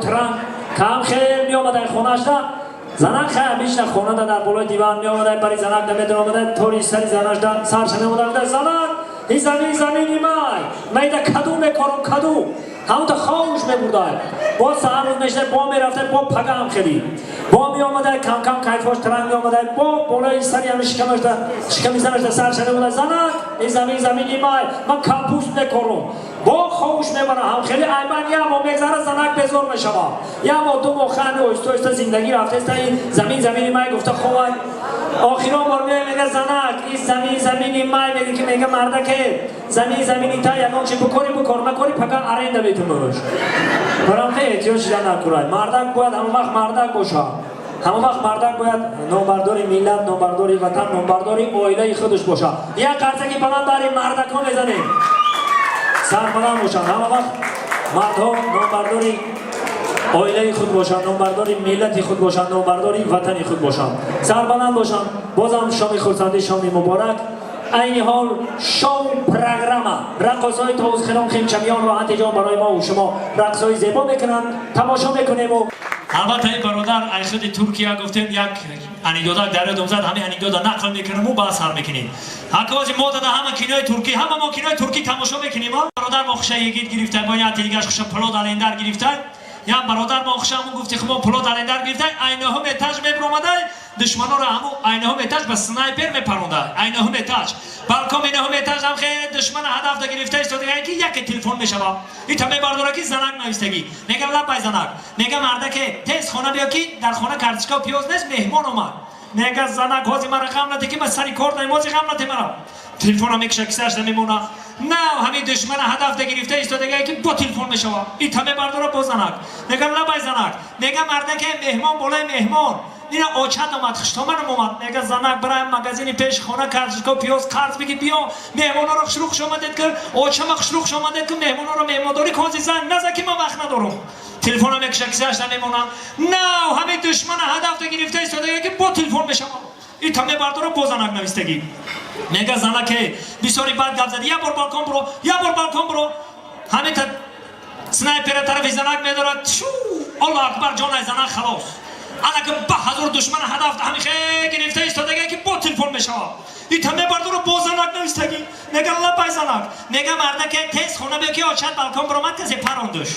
Транк кам хел меомадай хонашда. Занак хай мишна хонада, дар болои диван меомадай, бари занак намедоромадай, тори сари занашда сарша меомада. Занак, и замин замини май, майда каду мекорам, каду ҳамонта ховуш мебурдай. Боз саҳар рӯз мешидай, бо мерафтай, бо пагаам хели бо меомадай, камкам кайфош транг меомадай, бо болои сари ҳами шикамашда, шиками занашда сарша мемодай. Занак, и замин замини май, ман капуст мекорам, бо ховуш мебарам. Ҳамхели айман як моҳ мегзара, занак безор мешавад. Як моҳ, 2 моҳ хами оҳиста оҳиста зиндагӣ рафтеста, ин замин замини май гуфта ховай. Охирон бор меоя, мега: «Занак, ин замин замини май». Мега ки, мега: «Мардаке, замин замини та, ягон чи букори букор, накори, пага аренда метумӯш». Барам хе эҳтиёҷ шида накурай. Мардак бояд ҳама вақт мардак бошад, ҳама вақт мардак бояд номбардори миллат, номбардори ватан, номбардори оилаи худаш бошад. Як қарсаки баланд бари мардакҳо мезанем, сарбаланд бошанд. Ҳама вақт мардҳо номбардори оилаи худ бошанд, номбардори миллати худ бошанд, номбардори ватани худ бошанд, сарбаланд бошанд. Бозам шоми хурсандӣ, шоми муборак. Айни ҳол шоу программа, раққосҳои товузхелон химчамиён роҳатиҷон барои мо шумо рақсҳои зебо мекунанд, тамошо мекунему. Албатта, ин бародар ай худи Туркия гуфтем, як анекдота дар ёдам зад, ҳамин анекдота нақл мекунему, баъд сар мекунем. Ҳакози мо дада ҳама кинои туркӣ, ҳама мо кинои туркӣ тамошо мекунем. Бародар мо хуша йигит гирифта, бо яти дигаш хуша Полот Алемдар гирифта. Як бародар мо хуша ҳамун гуфти хумо Полот Алемдар гирифта, айнаҳум этаж мебиромадай, душманора ҳамун айнаҳум этаж ба снайпер мепаронда. Айнаҳум этаж, балкон инаҳум этаж ҳам хеле душмана ҳадафда гирифта истодага, ки яке телефон мешава. Ита мебардора, ки занак навистагӣ. Мега: «Лаббай, занак». Мега: «Мардаке, тез хона биё, ки дар хона картишка пиёз нест, меҳмон омад». Мега: «Занак, ҳози мара ғам нате, ки ман сари кор даем, ҳози ғам нате мара». Телефона мекиша, кисааш намемона. На, ҳамин душмана ҳадафда гирифта истодага, ки бо телефон мешава. Ита мебардора, бо занак. Мега: «Лаббай, занак». Мега: «Мардаке, меҳмон болои меҳмон, ина очат омад, хуштоманам омад». Мега: «Занак, бирай магазини пеши хона, картошка пиёз қарз биги, биё, меҳмонҳоро хушрӯ хуш омадед ки, очама хушрӯ хуш омадед ки, меҳмонҳоро меҳмондорӣ кози, занг наза, ки ман вақт надорам». Телефона мекиша, кисааш намемона. На, ҳамин душмана ҳадафда гирифта истодага, ки бо телефон мешава. Ита мебардора, бо занак навистагӣ. Мега: «Занаке, бисёри бад гап зади, як бор балкон буро, як бор балкон буро». Ҳамин снайпера тарафи занак медорад, шу, Аллоҳ акбар, ҷонай занак халос. Анаки ба ҳазор душмана ҳадаф ҳамин хе гирифта истодага, ки бо телефон мешава. Ита мебардора, бо занак навистагӣ. Мега: «Лаббай, занак». Мега: «Мардаке, тез хона биё, ки очат балкон биромад, касе парондуш».